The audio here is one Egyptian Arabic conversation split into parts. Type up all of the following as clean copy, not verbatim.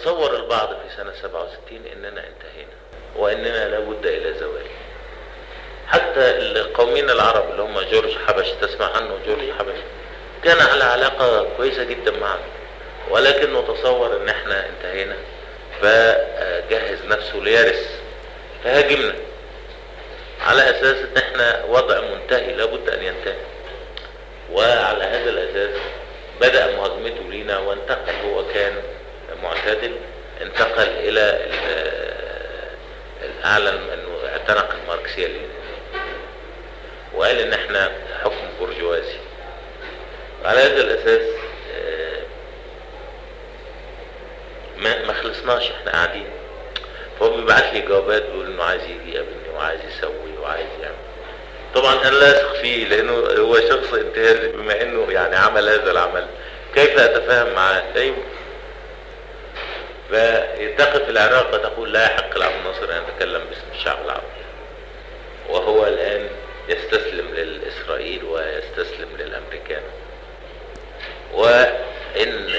تصور البعض في سنة 67 اننا انتهينا واننا لابد الى زوال. حتى القوميين العرب اللي هم جورج حبش، تسمع عنه جورج حبش، كان على علاقة كويسة جدا معنا، ولكنه تصور ان احنا انتهينا فجهز نفسه ليرث، فهاجمنا على اساس ان احنا وضع منتهي لابد ان ينتهي. وعلى هذا الاساس بدأ مهاجمته لينا، وانتقل، هو كان معتدل، انتقل الى اعلن انه اعتنق الماركسية اللينينية، وقال ان احنا حكم برجوازي. على هذا الاساس ما خلصناش، احنا قاعدين. فهو بيبعت لي جوابات بيقول انه عايز يجي يقابلني وعايز يسوي وعايز يعمل. طبعا انا لا اثق فيه لانه هو شخص انتهازي، بما انه يعني عمل هذا العمل كيف اتفاهم معاه؟ لا يمكن. فتقف العراق وتقول لا يحق لعبد الناصر ان يتكلم باسم الشعب العربي، وهو الان يستسلم للاسرائيل ويستسلم للامريكان. وان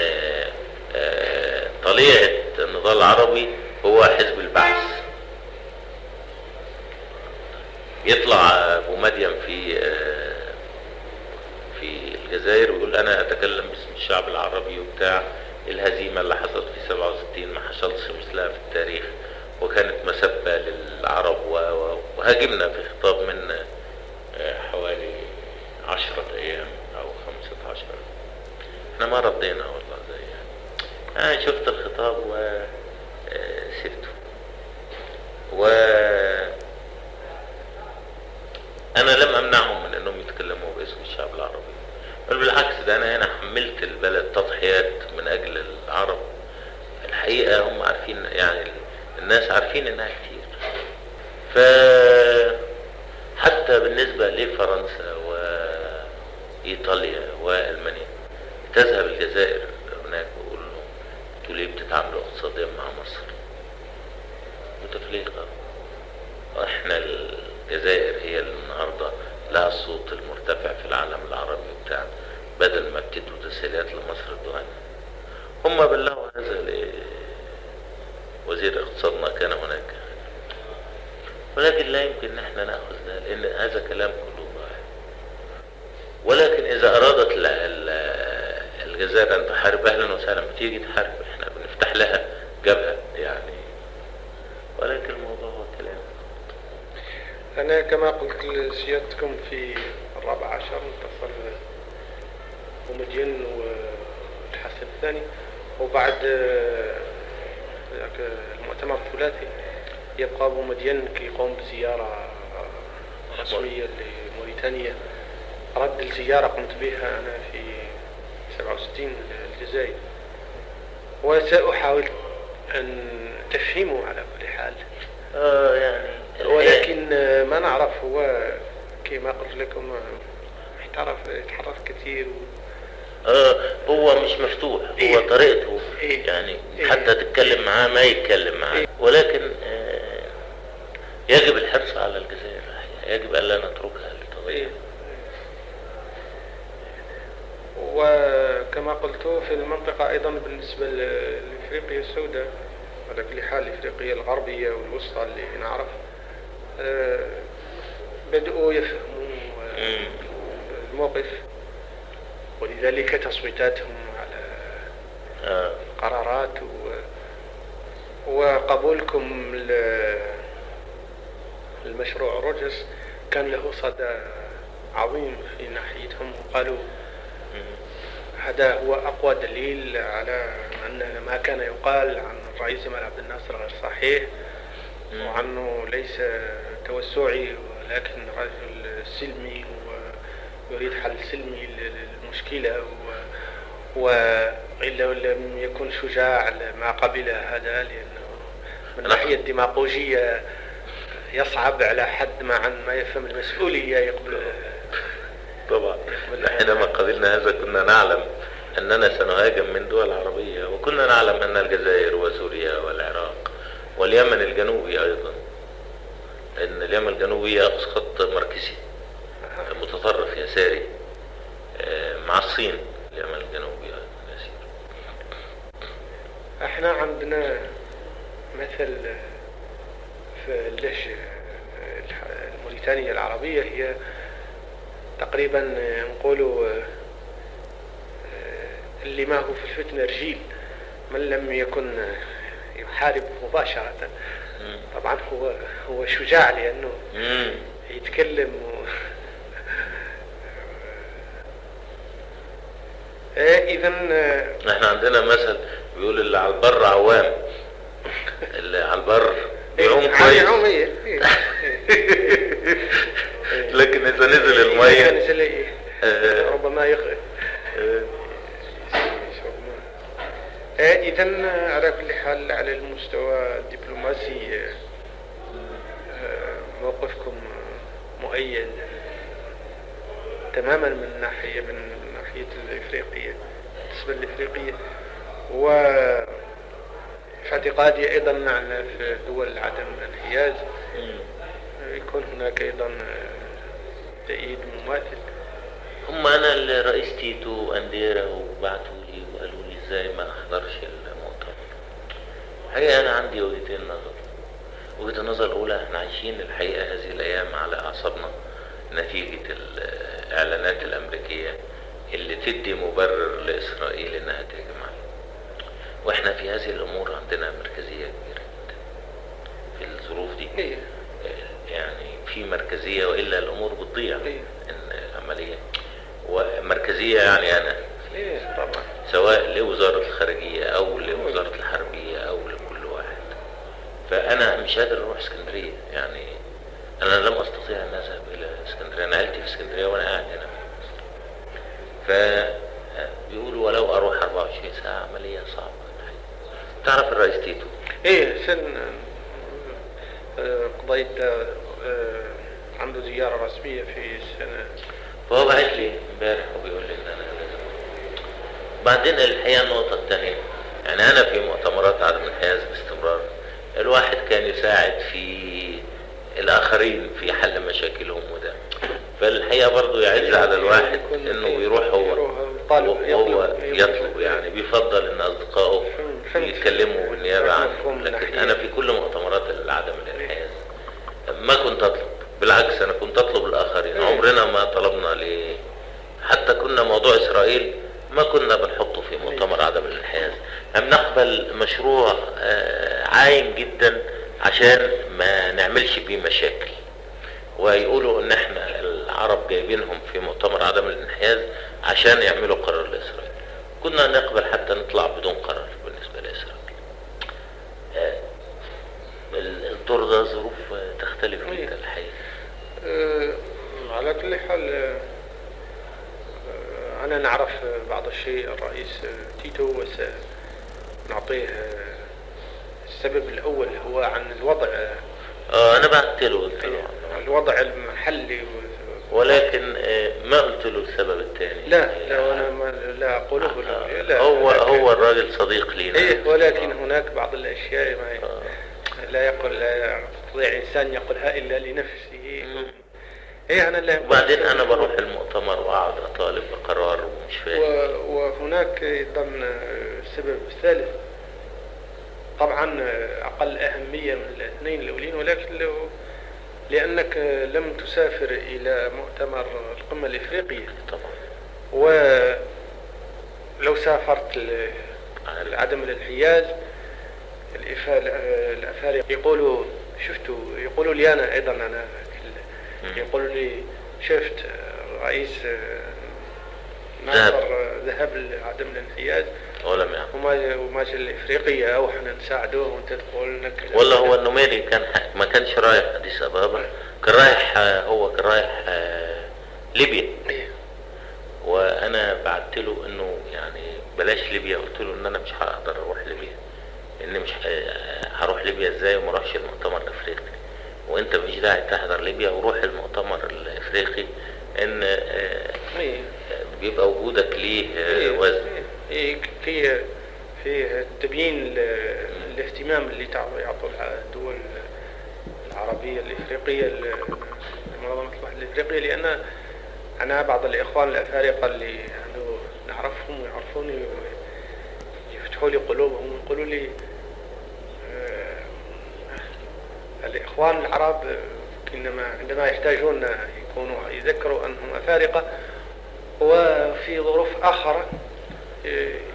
طليعة النضال العربي هو حزب البعث. يطلع ابو مدين في الجزائر ويقول انا اتكلم باسم الشعب العربي وبتاع الهزيمة اللي حصلت في 67 ما حصلش مثلها في التاريخ، وكانت مسبة للعرب، وهاجمنا في خطاب من حوالي 10 ايام او 15. احنا ما ردينا والله زي يعني. انا شفت الخطاب وسبته، و انا لم امنعهم من انهم يتكلموا باسم الشعب العربي، بل بالعكس ده انا هنا حملت البلد تضحيات من اجل العرب. الحقيقة هم عارفين، يعني الناس عارفين انها كتير. ف حتى بالنسبة لفرنسا وايطاليا والمانيا، تذهب الجزائر هناك ويقول لهم انتوا ليه بتتعاملوا اقتصاديا مع مصر؟ متفليقة، احنا الجزائر هي اللي النهارده لها الصوت المرتفع في العالم العربي وبتاع، بدل ما بتدوا تسهيلات لمصر ادوها لنا. هم بلغوا هذا لوزير اقتصادنا كان هناك، ولكن لا يمكن ان احنا ناخذ ده لان هذا كلام كله ضائع. ولكن اذا ارادت الجزائر ان تحارب اهلا وسهلا، بتيجي تحارب، احنا بنفتح لها جبهة يعني، ولكن الموضوع هو كلام. أنا كما قلت لسيادتكم في 14 اتصل بومدين والحسن الثاني، وبعد المؤتمر الثلاثي يبقى بومدين كيقوم بزيارة رسمية لموريتانيا. رد الزيارة قمت بها أنا في 67 للجزائر، وسأحاول أن تفهمه على كل حال. يعني ولكن ما نعرف، هو كما قلت لكم احترف، يتحرك كثير هو مش مفتوح، هو إيه؟ طريقته إيه؟ يعني إيه؟ حتى تتكلم معاه ما يتكلم معاه. إيه؟ ولكن يجب الحرص على الجزائر، يجب ألا نتركها لتضيع. إيه؟ وكما قلت في المنطقة أيضا بالنسبة لإفريقيا السوداء، على كل حال إفريقيا الغربية والوسطى اللي نعرف، بدأوا يفهموا الموقف، ولذلك تصويتاتهم على القرارات وقبولكم المشروع روجرز كان له صدى عظيم في ناحيتهم، وقالوا هذا هو أقوى دليل على أن ما كان يقال عن الرئيس جمال عبد الناصر غير صحيح، وعنه ليس توسعي ولكن رجل سلمي ويريد حل سلمي للمشكلة، وإلا لم يكن شجاع ما قبل هذا، لأنه من ناحية الديماغوجية يصعب على حد ما يفهم المسؤولية يقبل. طبعا حينما قبلنا هذا كنا نعلم أننا سنهاجم من دول عربية، وكنا نعلم أن الجزائر وسوريا والعراق واليمن الجنوبي أيضا، لأن اليمن الجنوبي يأخذ خط ماركسي متطرف يساري مع الصين، اليمن الجنوبي أيضا يسير. احنا عندنا مثل في اللهجة الموريتانية العربية، هي تقريبا نقولوا اللي ما هو في الفتنة رجيل، من لم يكن يحارب مباشرة. طبعا هو شجاع لأنه يتكلم إذا احنا عندنا مثل بيقول اللي على البر عوام، اللي على البر بيعوم كويس، لكن إذا نزل المية ربما يشرب. إذا على كل حال على المستوى الدبلوماسي موقفكم مؤيد تماما من ناحية الإفريقية، بالنسبة للإفريقية، وفي اعتقادي أيضا معنا في دول عدم الانحياز يكون هناك أيضا تأييد مماثل. هم أنا الرئيس تيتو أنديرا وبعتوا لي وقالوا لي إزاي ما أحضرش المؤتمر. الحقيقة أنا عندي وجهتين نظر. وجهة النظر الأولى، احنا عايشين الحقيقة هذه الأيام على أعصابنا نتيجة الإعلانات الأمريكية اللي تدي مبرر لإسرائيل إنها تهجم علينا، وإحنا في هذه الأمور عندنا مركزية كبيرة جدا في الظروف دي. يعني في مركزية وإلا الأمور بتضيع. إن العملية ومركزية يعني أنا طبعا سواء لوزارة الخارجية أو لوزارة الحربية أو لكل واحد. فأنا مش قادر أروح اسكندرية، يعني أنا لم أستطيع أن أذهب إلى اسكندرية، أنا عيلتي في اسكندرية وأنا قاعد هنا في مصر. فبيقولوا ولو أروح 24 ساعة عملية صعبة. تعرف الرئيس تيتو؟ سن قضيت عنده زيارة رسمية في السنة، فهو بعت لي امبارح وبيقول لي إن أنا لازم. بعدين الحقيقة النقطة الثانية، يعني أنا في مؤتمرات عدم الانحياز باستمرار الواحد كان يساعد في الآخرين في حل مشاكلهم وده، فالحقيقة برضو يعز على الواحد إنه يروح هو يطلب، يعني بيفضل إن أصدقائه يتكلموا بالنيابة عنه. لكن أنا في كل مؤتمرات عدم الانحياز ما كنت أطلب، بالعكس أنا كنت أطلب الآخرين. عمرنا ما طلبنا ليه، حتى كنا موضوع إسرائيل ما كنا بنحطه في مؤتمر عدم الانحياز. هم نقبل مشروع عايم جدا عشان ما نعملش بيه مشاكل، ويقولوا ان احنا العرب جايبينهم في مؤتمر عدم الانحياز عشان يعملوا قرار لإسرائيل. كنا نقبل حتى نطلع بدون قرار بالنسبة لإسرائيل. الدور ده ظروف تختلف جدا الحقيقة. على كل حال أنا نعرف بعض الشيء الرئيس تيتو، وسنعطيه السبب الأول هو عن الوضع. أنا بعت له قلت له الوضع المحلي ولكن ما قلت له السبب الثاني. لا أنا ما لا أقوله له. لا هو الراجل صديق لينا. ولكن هناك بعض الأشياء ما لا يقول، لا يستطيع إنسان يقولها إلا لنفسه. أنا لا. وبعدين أنا بروح المؤتمر وأقعد أطالب بقرار ومش فاهم. وهناك أيضا السبب الثالث، طبعا أقل أهمية من الاثنين الأولين، ولكن لأنك لم تسافر إلى مؤتمر القمة الإفريقية طبعا، ولو سافرت لعدم الانحياز الأفارقة يقولوا شفتوا، يقولوا لي أنا أيضا، أنا يقولوا لي شفت رئيس ناصر ذهب لعدم الانحياز وما جا الإفريقية أو احنا نساعدوه، وانت تقول لك والله. هو النميري كان ما كانش رايح أديس أبابا، كان رايح، هو كان رايح ليبيا. وانا بعت له انه يعني بلاش ليبيا، قلت له ان انا مش هقدر اروح ليبيا، ان مش هروح ليبيا ازاي وما اروحش المؤتمر الافريقي، وانت مفيش داعي تحضر ليبيا وروح المؤتمر الافريقي، ان بيبقى وجودك ليه وزن. فيه تبيين الاهتمام اللي يعطوا الدول العربية الإفريقية لمنظمة الوحدة الإفريقية. لأن أنا بعض الإخوان الأفارقة اللي نعرفهم ويعرفوني يفتحوا لي قلوبهم ويقولوا لي الإخوان العرب إنما عندما يحتاجون يكونوا يذكروا أنهم أفارقة، وفي ظروف أخرى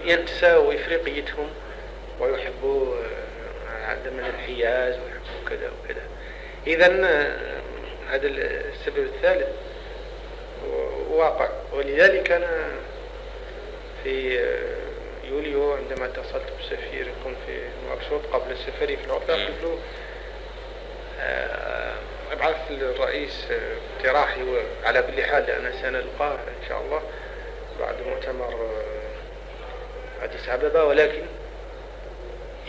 ينسوا إفريقيتهم ويحبوا عدم الانحياز ويحبوا كذا وكذا. إذن هذا السبب الثالث واقع. ولذلك أنا في يوليو عندما اتصلت بسفيركم في نواكشوط قبل سفري في العطلة قلت له ابعث للرئيس اقتراحي، وعلى كل حال أنا سنلقاه إن شاء الله بعد مؤتمر أديس أبابا، ولكن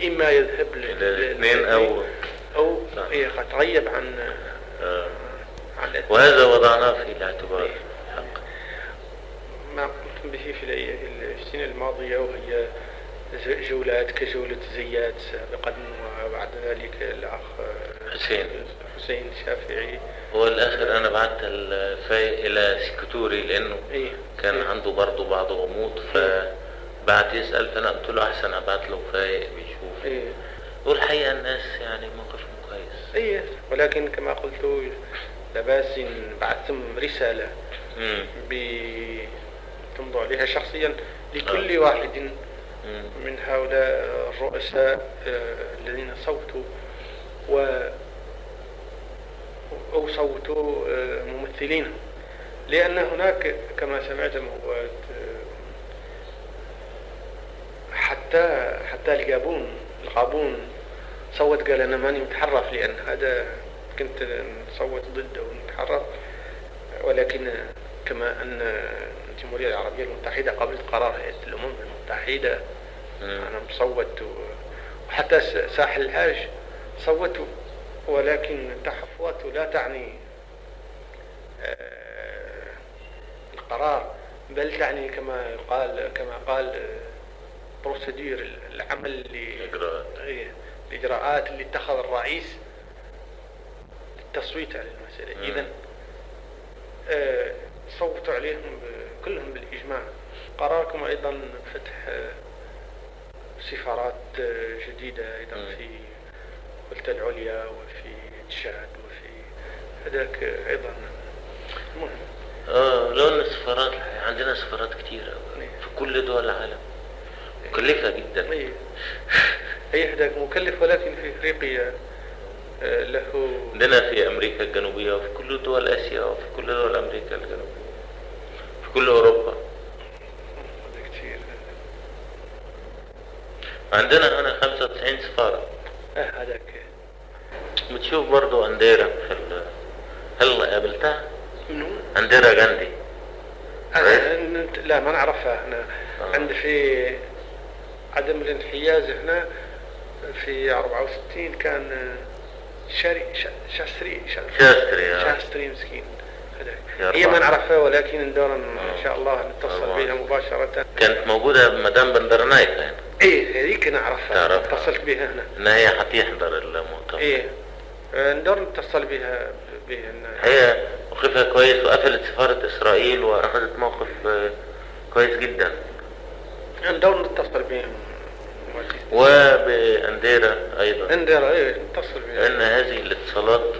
إما يذهب الاثنين أو قد تغيب عن وهذا وضعناه في الاعتبار. حق ما قمت به في السنة الماضية، وهي جولات كجولة زيات سابقا، وبعد ذلك الأخ حسين الشافعي. هو الآخر أنا بعت الفايق إلى سكتوري لأنه كان عنده برضه بعض غموض، فبعت يسأل، فأنا قلت له أحسن أبعت له فايق بيشوف. والحقيقة الناس يعني موقفهم كويس. ولكن كما قلت لاباس بعثتم رسالة تمضوا عليها شخصيا لكل واحد من هؤلاء الرؤساء الذين صوتوا أو صوتوا ممثلين، لأن هناك كما سمعتم هو حتى الغابون صوت، قال أنا ماني متحرف، لأن هذا كنت نصوت ضده ونتحرف. ولكن كما أن الجمهورية العربية المتحدة قبلت قرار هيئة الأمم المتحدة أنا مصوت، وحتى ساحل العاج صوتوا، ولكن تحفظته لا تعني القرار، بل تعني كما قال بروسيدور العمل، الإجراءات اللي اتخذ الرئيس للتصويت على المسألة. إذن صوتوا عليهم كلهم بالإجماع. قراركم أيضا فتح سفارات جديدة أيضا في قلت العليا وفي تشاد وفي هذاك أيضا مهم. لو أن السفارات، عندنا سفارات كتيرة في كل دول العالم، مكلفة جدا. أي هذاك مكلف، ولكن في إفريقيا له، عندنا في أمريكا الجنوبية وفي كل دول آسيا وفي كل دول أمريكا الجنوبية، في كل أوروبا كتير. عندنا هنا 95 سفارة. هذاك بتشوف برضو أنديرا في هل قابلتها؟ منو؟ أنديرا غاندي. أنا لا ما نعرفها. أنا عندي في عدم الانحياز هنا في 64 كان شاستري مسكين هذاك. هي ما نعرفها، ولكن ندور ان شاء الله نتصل بها مباشرة. كانت موجودة مدام بندرنايك يعني. ايه هذيك نعرفها، اتصلت بها هنا ان هي حتحضر المؤتمر. ندور نتصل بها هي موقفها كويس، وقفلت سفارة اسرائيل واخذت موقف كويس جدا. ندور نتصل بهم وبأنديرا أيضا. أنديرا نتصل بها، لأن هذه الاتصالات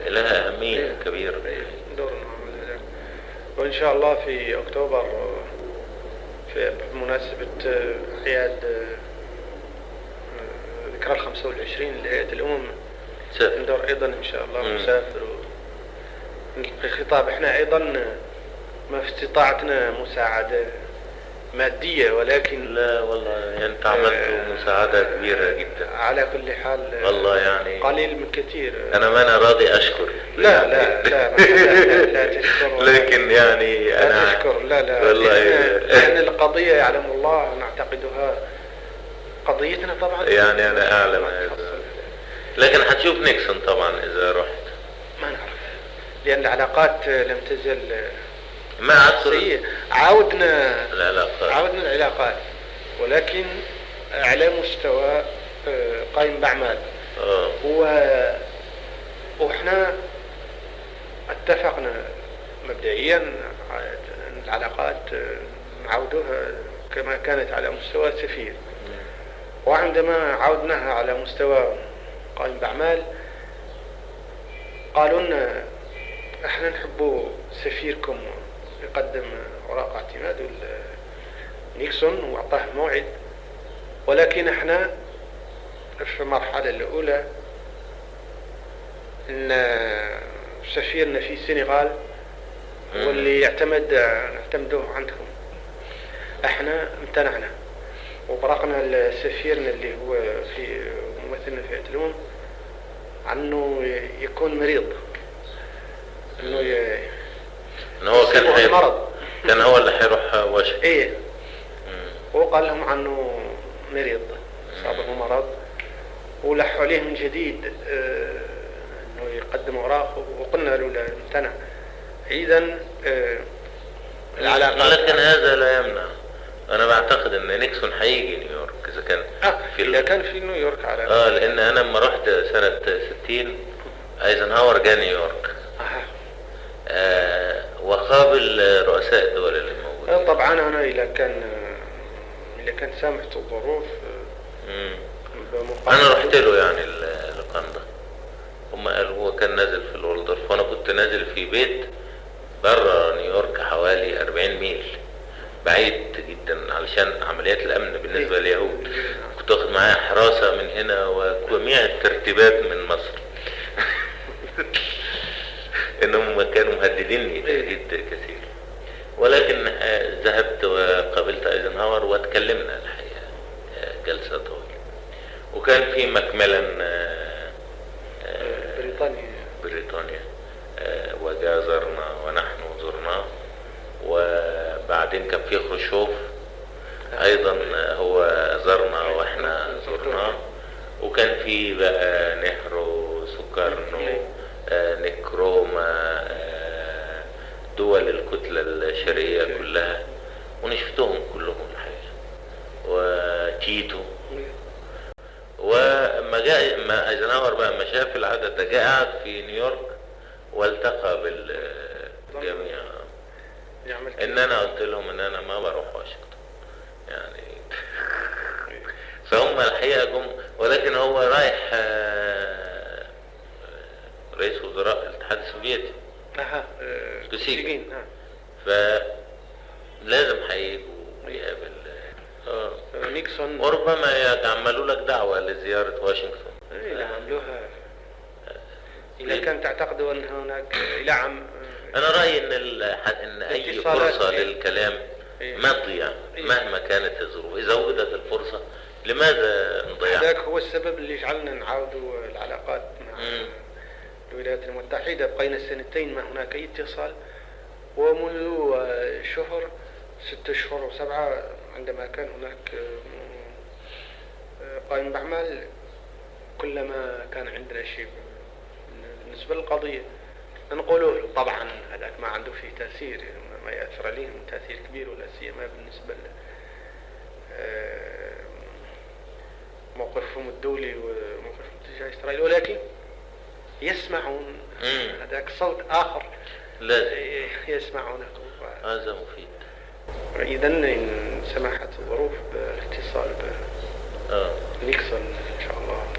لها أهمية كبيرة. ندور نعمل ذلك، وإن شاء الله في أكتوبر في بمناسبة أعياد ذكرى 25 لهيئة الأمم ندور أيضا إن شاء الله نسافر ونلقي خطاب. إحنا أيضا ما في استطاعتنا مساعدة مادية، ولكن لا والله انت عملت مساعدة كبيرة جدا على كل حال، والله يعني قليل من كثير. انا ما انا راضي اشكر، لا لا لا لا, لا تشكر، لكن يعني لا انا تشكر، لا لا والله لأن القضية يعلم الله نعتقدها قضيتنا طبعا، يعني انا اعلم هذا، لكن هتشوف نيكسون طبعا اذا رحت. ما نعرف، لان العلاقات لم تزل ما عاد عاودنا العلاقات، ولكن على مستوى قائم بأعمال. وإحنا اتفقنا مبدئيا أن العلاقات نعودوها كما كانت على مستوى سفير. وعندما عودناها على مستوى قائم بأعمال قالوا لنا احنا نحبوا سفيركم يقدم اوراق اعتماد نيكسون واعطاه موعد، ولكن احنا في المرحلة الأولى ان سفيرنا في السنغال هو اللي اعتمدوه عندكم. احنا امتنعنا وبرقنا لسفيرنا اللي هو في ممثلنا في الأمم عنه يكون مريض، انه ان هو كان مرض، كان هو اللي حيروح واشنطن. ايه، وقال لهم عنه مريض، صابه مرض، ولحوا عليه من جديد انه يقدم اوراقه، وقلنا له لا، امتنع. اذا العلاقات، لكن هذا لا يمنع، انا بعتقد ان نيكسون هيجي نيويورك اذا كان في اذا كان في نيويورك على لان انا لما رحت سنة 60 ايزنهاور جه نيويورك. وقابل رؤساء الدول اللي موجودين. طبعا انا اذا كان سامحت الظروف انا رحت له يعني اللوكاندا، هم قالوا هو كان نازل في الولدورف، وانا كنت نازل في بيت بره نيويورك حوالي 40 ميل بعيد جدا علشان عمليات الامن بالنسبة لليهود. كنت واخد معايا حراسة من هنا وجميع الترتيبات من مصر. انهم كانوا مهدديني تهديد كثير، ولكن ذهبت وقابلت ايزنهاور واتكلمنا الحقيقة جلسه طويلة، وكان في ماكميلان بريطانيا وجاء زرنا ونحن زرناه، وبعدين كان في خروشوف ايضا هو زرنا واحنا زرناه، وكان في بقى نهرو، سوكارنو، نكروما، دول الكتلة الشرقية كلها، ونشفتهم كلهم الحقيقة، وتيتو. وما جاء ما ايزنهاور بقى ما شاف العدد ده، جاء قعد في نيويورك والتقى بالجميع. ان انا قلت لهم ان انا ما بروح واشنطن يعني، فهم الحقيقة جم، ولكن هو رايح رئيس وزراء الاتحاد السوفيتي كوسيجين، فلازم هيجوا ويقابل نيكسون، وربما يعملوا لك دعوة لزيارة واشنطن. إيه عملوها. إذا كان تعتقدوا أن هناك إلى عام، أنا رأيي إن أي فرصة للكلام ما تضيع مهما كانت الظروف، إذا وجدت الفرصة لماذا نضيعها؟ ذاك هو السبب اللي جعلنا نعاودوا العلاقات مع الولايات المتحدة. بقينا سنتين ما هناك أي اتصال، ومنذ شهر 6 أشهر و7 عندما كان هناك قائم بأعمال، كلما كان عندنا شيء بالنسبة للقضية نقوله له. طبعا هذاك ما عنده فيه تأثير، ما يأثر عليهم تأثير كبير، ولا سيما بالنسبة موقفهم الدولي وموقفهم تجاه إسرائيل، ولكن يسمعون هذاك صوت آخر لازم يسمعونه، هذا مفيد. إذا إن سمحت الظروف بالاتصال بنيكسون إن شاء الله.